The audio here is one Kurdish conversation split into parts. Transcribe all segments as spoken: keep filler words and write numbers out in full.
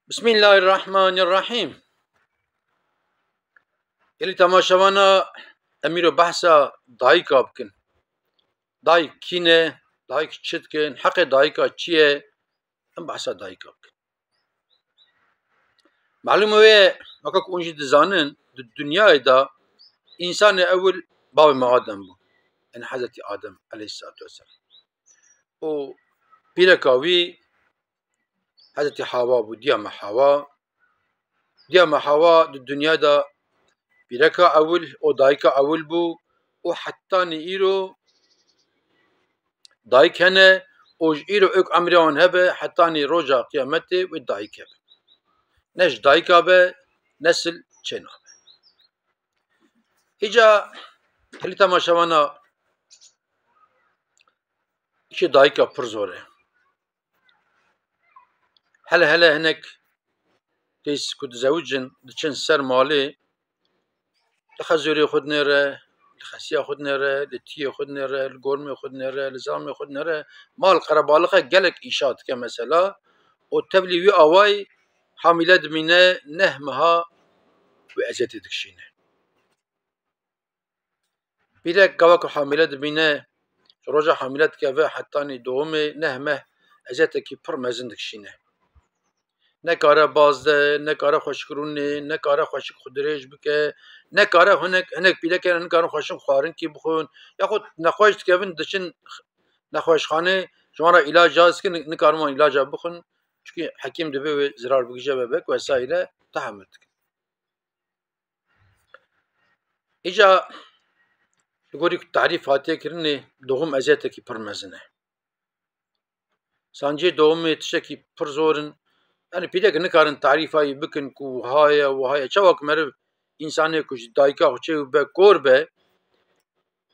Bismillahirrahmanirrahîm. Gelî temaşevana, em îro behsa dayika bikin. Dayik kî ne? Dayik çi dikin? Heqê dayika çi ye? Em behsa dayika bikin. Malûm e wê, weke ku hûn jî dizanin, di dinyayê de însanê ewil bavê me Adem bû. Yani Hezretî Adem aleyhissalatu vesselam. Û pîreka wî Hezretî Hawa bû, diya me Hawa. Diya me Hawa di dinya de pîreka ewil û dayika ewil bû û hetanî îro dayik hene û ji îro êk emrê wan hebe hetanî roja qiyametê wê dayik hebe. Ne ji dayika be, nesil çênabe. Îca gelî temaşevana, îşê dayika pir zor e. Hele hele hinek kes ku dizewicin, diçin ser malê, li xezûrê xwe dinêre, li xesiya xwe dinêre, li tiyê xwe dinêre, li gormê xwe dinêre, li zilamê xwe dinêre, mal qerebalixe gelek îşa dike mesela, û tevlî wî awayî hamîle dimîne, neh meha wê eziyetê dikişîne. Pîrek gava ku hamîle dibîne, ji roja hamîle dikeve hetanî doğumê neh meh eziyetekî pir mezin dikişîne. Nekare baz de, nekare xweşik rûnê, nekare xweşik xwe dirêj bike, nekare hinek, hinek pîrek hene nikarin xweşik xwarinkî bixwin, yaxud nexweş dikevin diçin nexweşxanê, ji wan re îlac caz dikin, nikarin wan îlaca bixwin, çikî hekîm dibe wê zirar bigije bebek vesaire, tehamil dikin. Îca li gorî ku tarîf hatiye kirinê, doğum eziyetekî pir mezin e. Sancê doğumê tiştekî pir zor in. Yani pîrek nikarin tarîfa wî bikin ku wiha ye, wiha ye. Çawa ku meriv, însanê ku ji dayika xwe çêbû be kor be,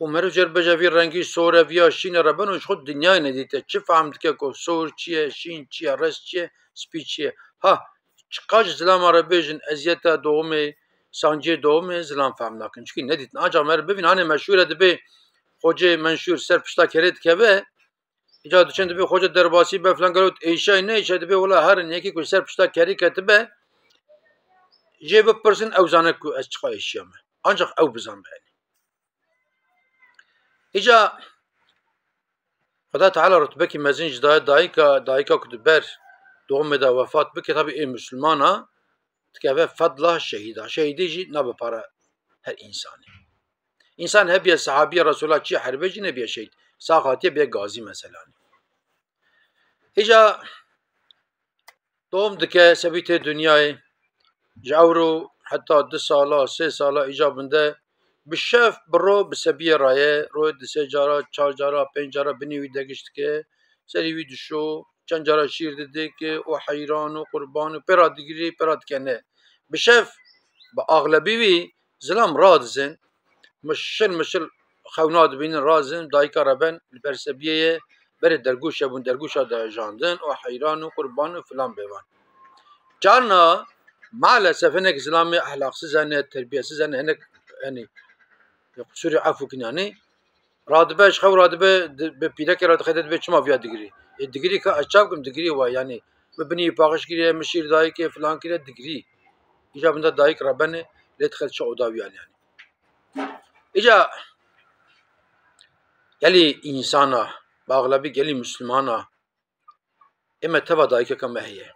û meriv jê re bêje vî rengî sor e, viya şîn e, reben û ji xwe dinyayê nedîte. Çi fehm dike ku sor çi ye, şîn çi ye, reş çi ye, spî çi ye? Ha, çiqas ji zilama re bêjin eziyeta doğumê, sancê doğumê, zilam fehm nakin. Çikî nedîtin. Ancax meriv bivîn, hanê meşhûr e, dibê xocê menşûr ser pişta kerê dikeve, îca diçin dibê xoce derbasî be filan, gelo êşay neêşay, dibê wela herin, yekî ku ser pişta kerî ketibe, jê bipirsin, ew zane ku ez çiqa êşiyame. Ancax ew bizan be. Îca Xweda Teala rutbekî mezin ji daye dayika, dayika ku di ber doğumê de wefat bike, tabî ê Mislimana dikeve fedla şehîda. Şehîdî jî nabe para her însanê. Însan hebiye sehabiyê Resulullah çiye herbê jî nebiye şehîd. Sax hatiye biye gazî meselanê. Îca Doğum dike, sebî tê dinyayê. Ji ewro heta du sala, sê sala îca binde bi şev, bi ro bi sebiyê raye, royê du sê cara, çar cara, pênc cara binî wî degiş dike, serî wî dişo, çend cara şîr didike û heyran û qurban û pê ra digirî, pê ra dikene. Bi şev, bi axlebî wî zilam radizin, mişil mişil xewna dibînin, razin, dayika reben li ber sebiyê ye, berê dergûşe bûn, dergûşa de jandin û heyran û qurban û filan bêvan. Carna maalesef hinek zilamê ehlaqsiz hene, terbiyesiz hene, hinek, yani, qusûrê efû kin, yani, radibe, ji xew radibe, di, bi pîrekê re dixete, dibê çima viya digirî? Ê, digirî ka ez çav kim, digirî wa, yani, min binî paxiş kiriye, min şîr dayikê, filan kiriye, digirî. Îca binde dayik rebene, lê dixet çi oda wiyan, yani. Îca gelî însana, bi axlebî gelî Mislimana, ê me teva dayikeke me heye.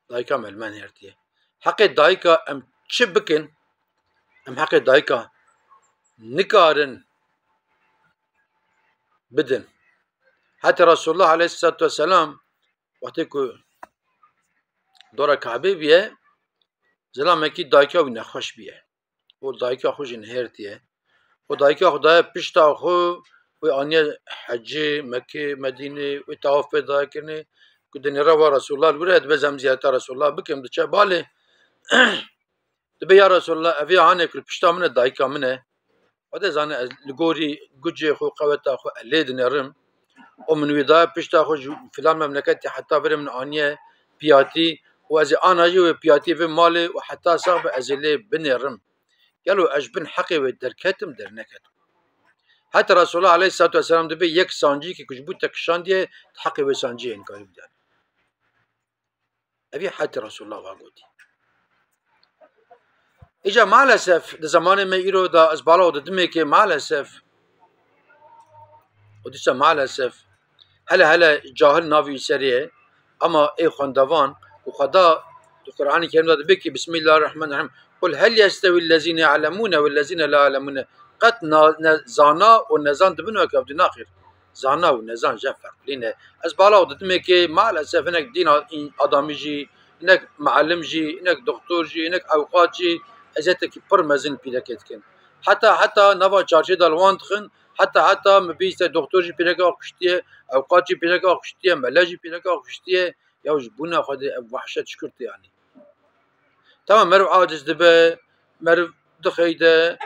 Dayika me li me nêrtiye. Heqê dayika em çi bikin? Em heqê dayika nikarin bidin. Heta Resulullah aleyhisselatu vesselam wextê ku dora Kabê bûye, zilamekî dayika wî nexweş bûye. Û dayika xwe jî nihêrtiye. Û dayika xwe daye pişta xwe, wê aniye hecê, Mekê, Medînê, wê tawaf pê daye kirinê, ku dinêre wa Resulullah li wir e, dibe ez em ziyareta Resulullah bikim, diçe balê. Dibe ya Resulullah, evê hanê ku li pişta min e, dayika min e. Xwedê zane ez li gorî gucê xwe, qeweta xwe ez lê dinêrim. Û min wî daye pişta xwe ji filan memleketê heta virê min aniye piyatî û ez ê ana jî wê piyatî vê malê û heta sax be ez ê lê binêrim. Gelo ez ji bin heqê wê derketim, derneketim? Heta Resulullah aleyhissalatu vesselam dibê yek sancîkê ku ji bo te kişandiye, tu heqê wê sanciyê înkarî bidane. Evî hetê Resulullah wa gotî. Îca maalesef di zemanê me îro de ez bala û didimê ke maalesef û dîsa maalesef hele hele cahil navî wî serê ye. Ama ê xwendevan û Xweda di Qur'anê Kerîm de dibe ki Bismillahirrahmanirrahîm. Qul hel yestewî lezîne ya'lemûne ve lezîne la ya'lemûne. Qet na-, ne-, zana û nezan dibin wek ev di naxir. Zana û nezan je ferqlî ne. Ez bala û didimê ke maalesef hinek dîna adamî jî, hinek muallim jî, hinek doktor jî, hinek ewqat jî eziyetekî pir mezin pîrekê dikin. Heta, heta nava çarşê de li wan dixin, heta, heta min bîst e doktor jî pîreka xwe kuştiye, ewqat jî pîreka xwe kuştiye, mele jî pîreka xwe kuştiye, ya ji bûna Xwedê ev wehşet ji kur tê yanî. Tamam, meriv aciz dibe, meriv dixeyde.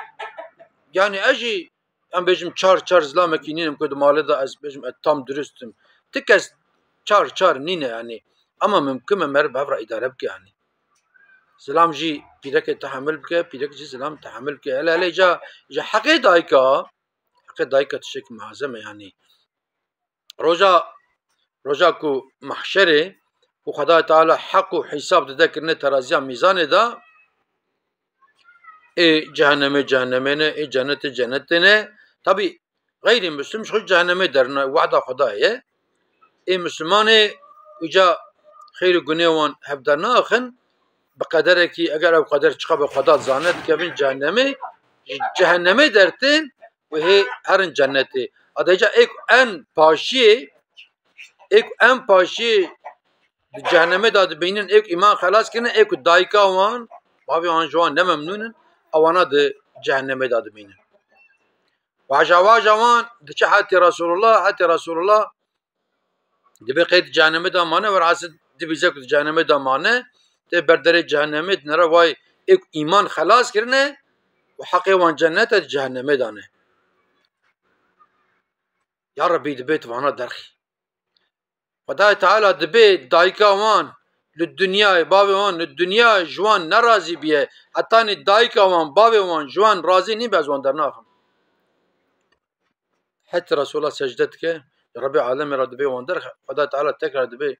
Yanî ez jî, em bêjim çar, çar zilamekî nînim ku di malê de ez bêjim ez tam durust im. Ti kes çar, çar nîne yanî. Ama mimkin e meriv bi hev re îdare bike yanî. Zilam jî pîrekê tehemil bike, pîrek jî zilam tehemil bike. Hele hele îca ji heqê dayika, heqê dayika tiştekî muazem e yanî. Roja, roja ku mehşerê û Xwedayê Teala heq û hîsab dide kirine teraziya mîzanê de, ê cehennemê cehennemê ne, ê cennetê cennetê ne. Tabî xeyrî Muslim ji xwe cehennemê derine, wehda Xwedayê ye. Ê Muslimanê îca xeyr û gunê wan hevde naxin, bi qederekî, eger ew qeder çiqa be Xweda dizane, dikevin cehennemê, ji cehennemê dertên û hê herin cennetê. Adayca êk en paşiyê, êk en paşiyê di cehennemê de dibînin, êk îman xelas kirine, êk dayika wan, bavê wan ji wan ne memnûn in, ewana di cehennemê de dibînin. Waja waja wan diçe hetê Resulullah, hetê Resulullah Dibê qey di cehennemê de mane, werhasî dibîze ku di cehennemê de mane, tê ber derê cehennemê, dinere vay ê ku îman xelas kirine û heqê wan cennet e, di cehennemê de ne. Ya Rebî, dibê tu vana derxî. Xwedayê Teala dibê dayika wan li dinyayê, bavê wan li dinyayê ji wan nerazî biye, hetanî dayika wan, bavê wan ji wan razî nîbe, ez wan dernaxim. Hetê Resulullah secde dike, Rebê alemê re dibê wan derxe, Xweda Teala tekrar dibê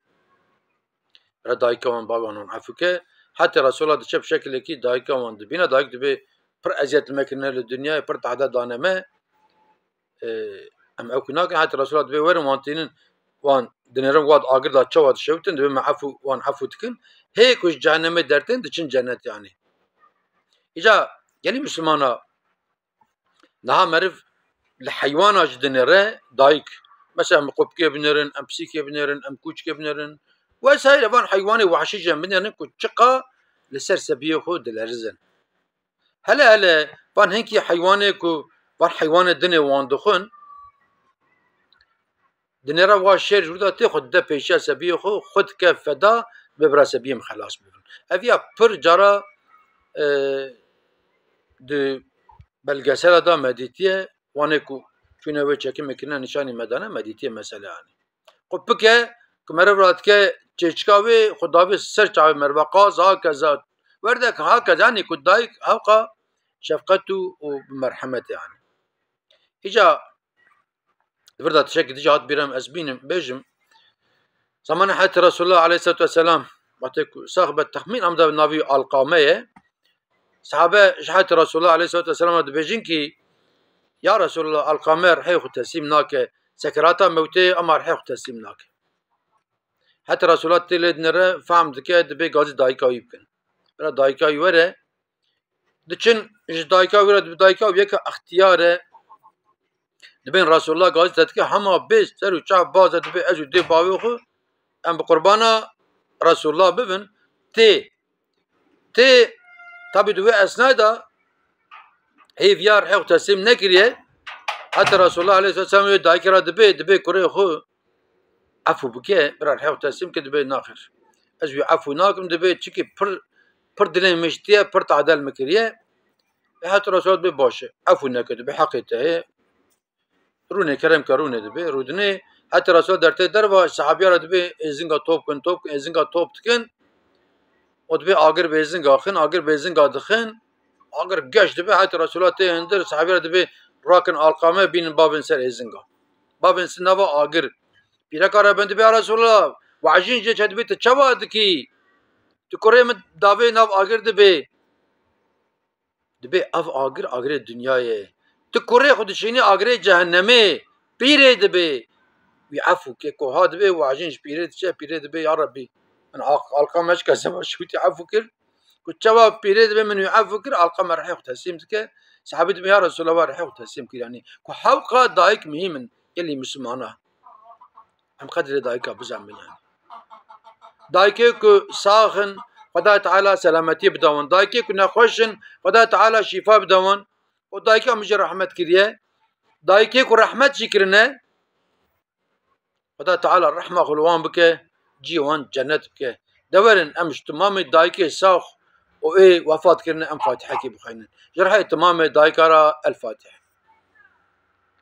re dayika wan, bavê wan wan efû ke. Hetê Resulullah diçe bi şekilekî dayika wan dibîne, dayik dibê pir eziyet me kirine li dinyayê, pir tehde dane me. E, em ew ku nakin, hetê Resulullah dibê werin wan tînin, wan dinêrin, wan agir da çawa dişewitin, dibê me efû, wan efû dikin. Hê ku ji cehennemê dertên diçin cennet yanî. Îca gelî Mislimana Niha meriv li heywana jî dinêre dayik. Mesela em qopikê binêrin, em pisîkê binêrin, em kûçikê binêrin. Wesayre van heywanê wahşî jî em binêrin ku çiqa li ser sebiyê xwe dilerizin. Hele hele van hinkî heywanê ku van heywanê dinê wan dixwin, Dinêre wa şêr ji wî de tê xwe dide pêşiya sebiyê xwe, xwe dike feda, bê bira sebiyê min xelas bibin. Ev ya pir cara, e, di belgesela da me dîtiye, wanê ku çûne wê çekimê kirine nîşanî me dane, me dîtiye mesele anî. Xwe bike ku meriv radike çêçika wê, xwe davê ser çavê meriva qaz, hakeza, werdek hakeza, anî ku dayik hewqa şefqet û, û bi merhemetê anî. Îca Di vir de tiştekî dî jî hat bîra min, ez bînim, bêjim. Zamanê Hezretî Resulullah aleyhisselatu vesselam, wextê ku sax be, texmîn em de navî Alqame ye. Sahabe ji Hezretî Resulullah aleyhisselatu vesselam re dibêjin kî, Ya Resulullah, Alqame rihê xwe teslîm nake, sekerata mewtê ye, ama rihê xwe teslîm nake. Hezretî Resulullah tê lê dinêre, fehm dike, dibê gazî dayika wî bikin. Bira dayika wî were, diçin ji dayika wî re, dibê dayika wî yeka extiyar e. Dibên Resulullah gazî te dike, hema bê ser û çav baze, dibê ez û dê bavê xwe em bi qurbana Resulullah bibin. Tê, tê, tabî di wê esnayê de hêviya rihê xwe teslîm nekiriye. Heta Resulullah aleyhisselam wê dayikê re dibê, dibê kurê xwe efû bike, bira rihê xwe teslîm ke, dibê naxir. Ez wî efû nakim, dibê çikî pir, pir dilê min şitiye, pir tadel min kiriye. E, heta Resulullah dibê baş e, efû neke, dibê heqê te ye. Rûnê kerem ke rûnê dibê, rûdinê, heta Resulullah dertê derva, sahabiya re dibê êzinga top kin, top kin, êzinga top dikin. Û dibê agir bi êzinga xin, agir bi êzinga dixin. Agir geş dibe, heta Resulullah tê hundir, sahabî re dibê rakin Alqame, bînin bavên ser êzinga. Bavên ser nava agir. Pîreka re bin dibê, Ya Resulullah, wajîn jê çe dibê, tu çawa dikî? Tu kurê min davê nav agir dibê. Dibê ev agir, agirê dinyayê. Tu kurê xwe dişînî agirê cehennemê. Pîrê dibê. Wî efû ke ku ha dibê, wajin ji pîrê diçe, pîrê dibê, ya Rebbî, min aq-, alqa me ji kesema şûtî efû kir. Ku çawa pîrê dibê min wî efû kir, alqa me rihê xwe teslîm dike. Sahabî dibê, ya Resulallah, rihê xwe teslîm kir. Yanî ku hewqa dayik muhîm in, gelî Mislimana. Em qedrê dayika bizanin yani. Dayikê ku sax in, Xweda Teala selametiyê bide wan. Dayikê ku nexweş in, Xweda Teala şîfa bide wan. O dayika min jê rehmet kiriye. Dayikê ku rehmet jî kirine, Xweda Teala rehma xwe li wan bike, cî wan cennet bike. De werin em ji timamê dayikê sax û ê wefat kirine em Fatihekê bixwînin. Ji rihê timamê dayika re El Fatiha.